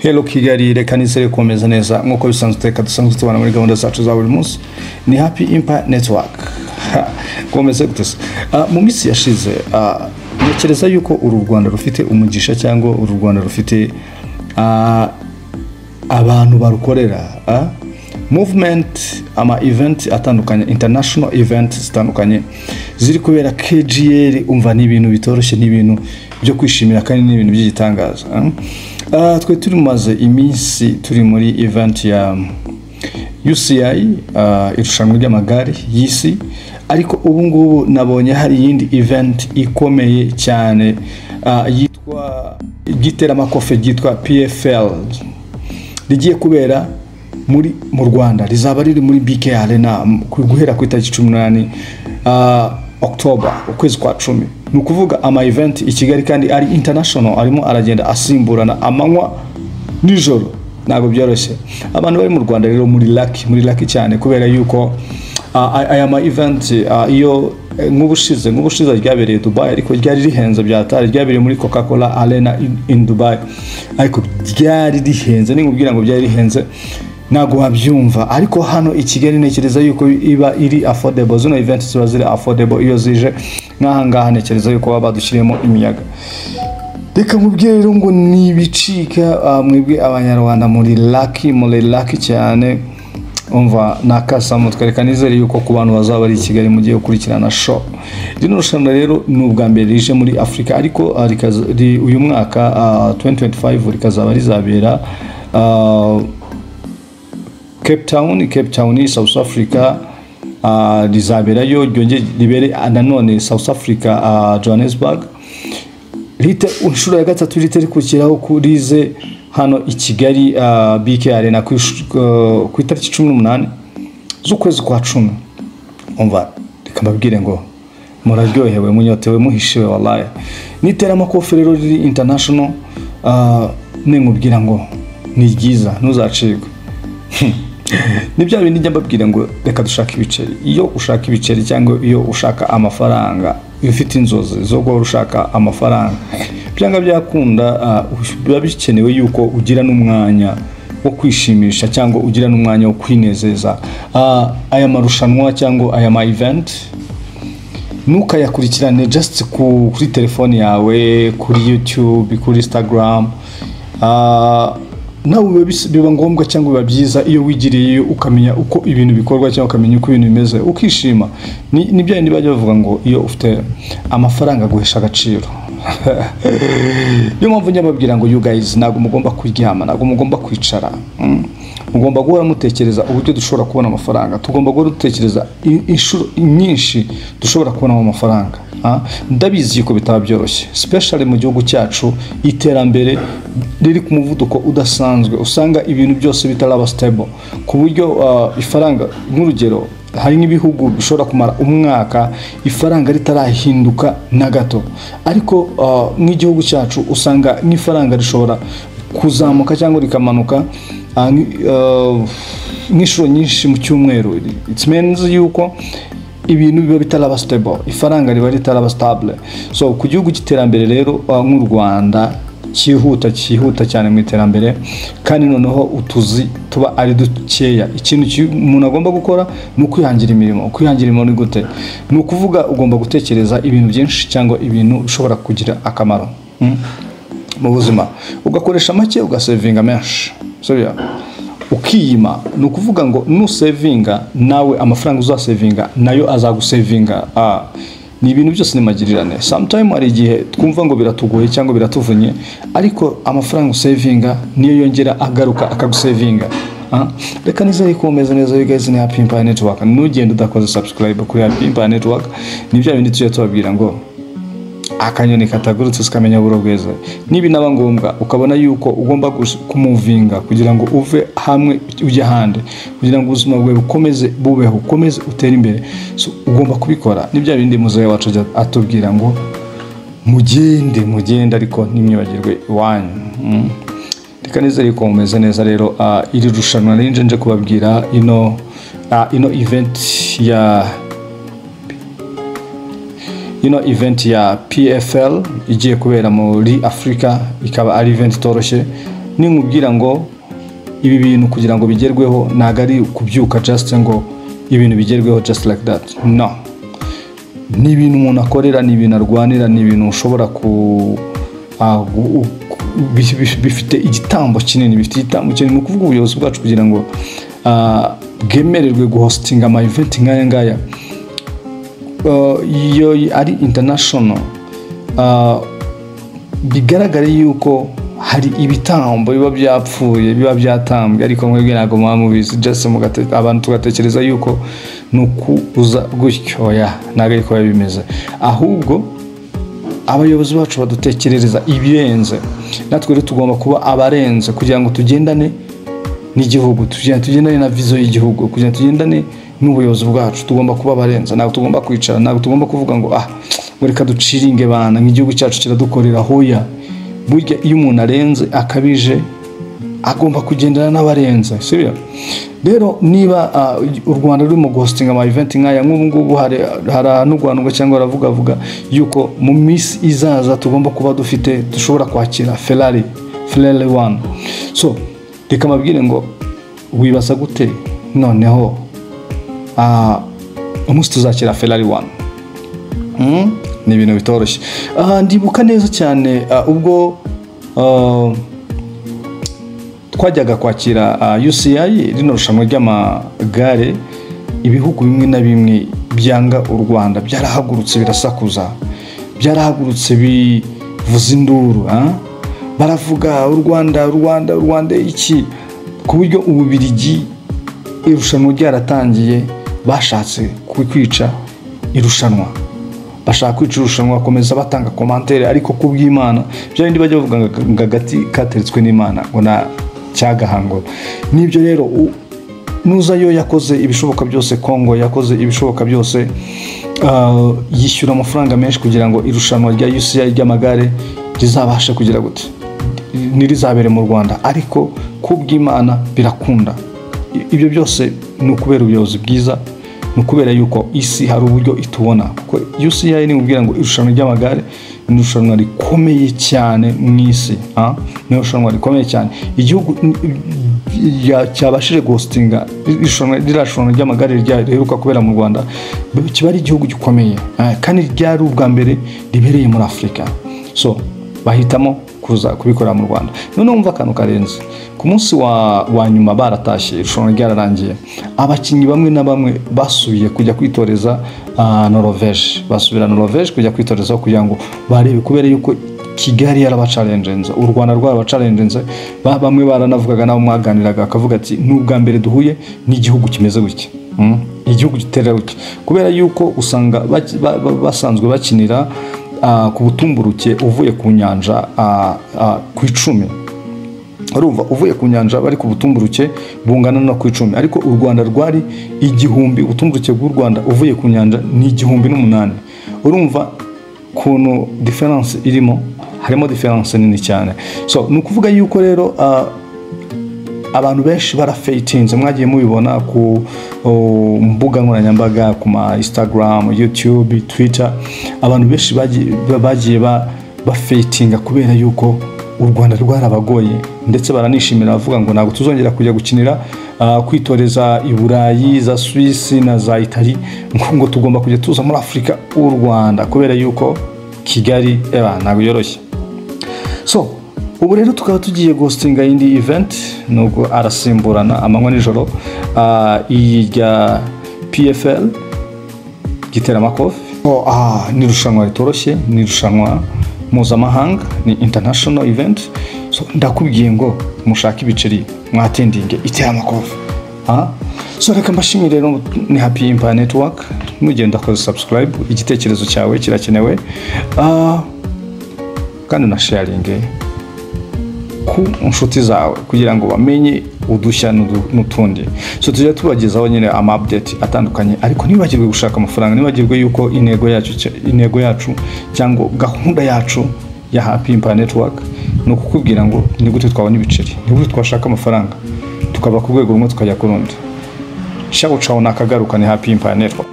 Hello Kigali, reka nizere komeza neza nk'uko bisanzwe. Reka dusanzwe tubana muri gahunda zacu za buri munsi, ni Happy Empire Network. Komeze gute se? Mu minsi yashize, ntekereza yuko uru Rwanda rufite umugisha cyangwa uru Rwanda rufite abantu barukorera movement, ama event atandukanye, international event zitandukanye ziri kubera KGL. Umva, ni ibintu bitoroshye, ni ibintu byo kwishimira kandi ni ibintu by'igitangaza. Twe turi iminsi turi muri event ya UCI, irushanwa ry'amagare y'isi, ariko ubu ngubu nabonye hari iyindi event ikomeye cyane yitwa ry'iteramakofe ryitwa PFL, rigiye kubera mu Rwanda, rizaba riri muri BK Arena guhera ku itariki 18 October, ukwezi kwa 10. Ni ukuvuga ama event i Kigali kandi ari international arimo aragenda asimburana amanywa nijoro, ntabwo byoroshye. Abantu bari mu Rwanda rero muri lucky, muri lucky cyane, kubera yuko aya ma event iyo nk'ubushize ryabereye Dubai, ariko ryari rihenze byatari. Ryabereye muri Coca-Cola Arena in Dubai, ariko ryari rihenze. Ninkubwira ngo byari rihenze ntabwo wabyumva, ariko hano i Kigali ntekereza yuko iba iri affordable. Zino event ziba ziri affordable iyo zije nk'aha ngaha, ntekereza yuko baba badushyiriyemo imiyaga. Reka nkubwire rero ngo nibicika, mwebwe Abanyarwanda muri lucky, muri lucky cyane. Umva, nakasamutwe. Reka nizere yuko ku bantu bazaba bari i Kigali mugiye gukurikirana show. Rino rushanwa rero ni ubwa mbere rije muri Afurika, ariko uyu mwaka 2025 rikazaba rizabera Cape Town, Cape Town, South Africa. Rizaberayo, ryongere ribere nanone South Africa, Johannesburg, rite inshuro ya gatatu rite rikurikiraho kurize hano i Kigali, BK Arena, ku itariki 18 z'ukwezi kwa 10. Umva, reka mbabwire ngo muraryohewe, munyotewe muhishiwe, wallahi. N'iteramakofe rero riri international, ninkubwira ngo ni ryiza ntuzacikwe. Ni bya bindi njya mbabwira ngo reka dushake ibiceri. Iyo ushaka ibiceri cyangwa iyo ushaka amafaranga, iyo ufite inzozi zo guhora ushaka amafaranga, byanga byakunda biba bikenewe yuko ugira n'umwanya wo kwishimisha cyangwa ugira n'umwanya wo kwinezeza. Aya marushanwa cyangwa aya ma event ntukayakurikirane just kuri telefone yawe, kuri YouTube, kuri Instagram. Nawe biba ngombwa cyangwa biba byiza iyo wigiriyeyo ukamenya uko ibintu bikorwa cyangwa ukamenya uko ibintu bimeze, ukishima. Ni bya bindi bajya bavuga ngo iyo ufite amafaranga aguhesha agaciro. Niyo mpamvu njya mbabwira ngo you guys ntabwo mugomba kuryama, ntabwo mugomba kwicara. Mugomba guhora mutekereza uburyo dushobora kubona amafaranga. Tugomba guhora dutekereza inshuro nyinshi dushobora kubonamo amafaranga. Ndabizi yuko bitaba byoroshye, especially mu gihugu cyacu iterambere riri ku muvuduko udasanzwe, usanga ibintu byose bitaraba stable ku buryo ifaranga, nk'urugero, hari nk'ibihugu bishobora kumara umwaka ifaranga ritarahinduka na gato, ariko nk'igihugu cyacu usanga nk'ifaranga rishobora kuzamuka cyangwa rikamanuka nk'inshuro nyinshi mu cyumweru. It means yuko ibintu biba bitaraba stable, ifaranga riba ritaraba stable. So ku gihugu cy'iterambere rero nk'u Rwanda cyihuta, cyihuta cyane mu iterambere, kandi noneho utuzi tuba ari dukeya, ikintu umuntu agomba gukora ni ukwihangira imirimo. Kwihangira imirimo ni gute? Ni ukuvuga ugomba gutekereza ibintu byinshi cyangwa ibintu bishobora kugira akamaro mu buzima, ugakoresha make ugasevinga menshi, sibyo? Ukiyima, ni ukuvuga ngo nusevinga nawe amafaranga uzasevinga nayo azagusevinga. Ni ibintu byose ni magirirane. Sometime hari igihe twumva ngo biratugoye cyangwa biratuvunye, ariko amafaranga usevinga niyo yongera agaruka akagusevinga. Reka nizere ko umeze neza. You guys, ni Happy Empire Network. Nugenda udakoze subscribe kuri Happy Empire Network, ni bya bindi tujya tubabwira ngo akanyoni katagurutse ukamenya buro bweze. Niba naba ngombwa ukabona yuko ugomba kumuvinga kugira ngo uve hamwe ujye ahandi, kugira ngo ubuzima bwawe bukomeze bubeho, ukomeze utere imbere, so ugomba kubikora. Ni bya bindi muzehe wacu ajya atubwira ngo mugende, mugende, ariko ntimwibagirwe iwanyu. Reka nizere ko mumeze neza rero. Iri rushanwa nari nje kubabwira, ino event ya PFL igiye kubera muri Afurika, ikaba ari event itoroshye. Ninkubwira ngo ibi bintu kugira ngo bigerweho, ntabwo ari kubyuka just ngo ibintu bigerweho just like that. No, ni ibintu umuntu akorera, ni ibintu arwanira, ni ibintu ushobora ku bifite igitambo kinini, bifite igitambo kinini. Ni ukuvuga ubuyobozi bwacu kugira ngo bwemererwe guhostinga ama event nk'aya ngaya, iyo ari international, bigaragare yuko hari ibitambo biba byapfuye, biba byatambwe, ariko mwebwe ntabwo muba mubizi. Just abantu tugatekereza yuko ni ukuza gutyo. Oya, ntabwo ariko biba bimeze, ahubwo abayobozi bacu badutekerereza ibirenze. Natwe rero tugomba kuba abarenze kugira ngo tugendane n'igihugu, kugira ngo tugendane na vision y'igihugu, kugira ngo tugendane n'ubuyobozi bwacu. Tugomba kuba abarenze, ntabwo tugomba kwicara, ntabwo tugomba kuvuga ngo ah, ngo reka duciringe bana, nk'igihugu cyacu kiradukorera. Hoya, burya iyo umuntu arenze akabije agomba kugendana n'abarenze, sibyo? Rero niba u Rwanda rurimo guhostinga ama event nk'aya, nk'ubu ngubu hari ahantu cyangwa baravuga yuko mu minsi izaza tugomba kuba dufite, dushobora kwakira Ferrari One. So reka mbabwire ngo wibaza gute noneho umunsi tuzakira Ferrari One? Ni ibintu bitoroshye. Ndibuka neza cyane ubwo twajyaga kwakira UCI, rino rushanwa ry'amagare, ibihugu bimwe na bimwe byanga u Rwanda byarahagurutse birasakuza, byarahagurutse bivuza induru, baravuga u Rwanda, u Rwanda, u Rwanda iki, ku buryo Ububirigi irushanwa ryaratangiye bashatse kwica irushanwa, bashaka kwica irushanwa, bakomeza batanga commentaire. Ariko ku bw'Imana, bya bindi bajya bavuga ngo agati kateretswe n'Imana ngo na cyagahangura, nibyo. Rero nuza yo yakoze ibishoboka byose, Kongo yakoze ibishoboka byose, yishyura amafaranga menshi kugira ngo irushanwa rya UCI ry'amagare rizabashe kugira gute, ntirizabere mu Rwanda. Ariko ku bw'Imana birakunda. Ibyo byose ni ukubera ubuyobozi bwiza, ni ukubera yuko isi hari uburyo itubona, kuko UCI ni ubwira ngo irushanwa ry'amagare ni irushanwa rikomeye cyane mu isi, ni irushanwa rikomeye cyane. Igihugu cyabashije guhostinga irushanwa, ririya rushanwa ry'amagare riheruka kubera mu Rwanda, kiba ari igihugu gikomeye, kandi ryari ubwa mbere ribereye muri Afurika. So bahitamo kuza kubikorera mu Rwanda. Noneho wumva akantu karenze: ku munsi wa nyuma baratashye, irushanwa ryararangiye, abakinnyi bamwe na bamwe basubiye kujya kwitoreza Norvège, basubira Norvège kujya kwitoreza kugira ngo barebe, kubera yuko Kigali yarabacalenjenze, u Rwanda rwarabacalenjenze. Bamwe baranavugaga, nabo mwaganiraga akavuga ati ni ubwa mbere duhuye n'igihugu kimeze gutya, igihugu gitera gutya, kubera yuko usanga basanzwe bakinira ku butumburuke uvuye ku nyanja ku 10. Urumva, uvuye ku nyanja bari ku butumburuke bungana no ku 10, ariko u Rwanda rwari 1000. Ubutumburuke bw'u Rwanda uvuye ku nyanja ni 1008. Urumva kuntu différence irimo, harimo différence nini cyane. So ni ukuvuga yuko rero abantu benshi barafeyitinze, mwagiye mubibona ku mbuga nkoranyambaga, ku ma Instagram, YouTube, Twitter, abantu benshi bagiye bafeyitinga kubera yuko u Rwanda rwarabagoye, ndetse baranishimira bavuga ngo ntabwo tuzongera kujya gukinira, kwitoreza i Burayi, za Suisse na za Italy, ngo tugomba kujya tuza muri Afurika, u Rwanda, kubera yuko Kigali eba ntabwo yoroshye. So ubu rero tukaba tugiye guhostinga indi event, nubwo arasimburana amanywa nijoro, iyi rya PFL Giteramakofe. Ni irushanwa ritoroshye, ni irushanwa mpuzamahanga, ni international event. So ndakubwiye ngo mushake ibiceri mwatendinge Iteramakofe. So reka mbashimire rero, ni Happy Empire Network. Nugenda ukoze subscribe, igitekerezo cyawe kirakenewe, kandi na sharinge ku nshuti zawe kugira ngo bamenye udushya n'utundi. So tujya tubagezaho nyine ama update atandukanye, ariko ntibagirwe gushaka amafaranga, ntibagirwe yuko intego yacu cyangwa gahunda yacu ya Happy Empire Network ni ukukubwira ngo ni gute twabona ibiceri, ni gute twashaka amafaranga tukava ku rwego rumwe tukajya ku rundi. Ciao ciao, nakagaruka, ni Happy Empire Network.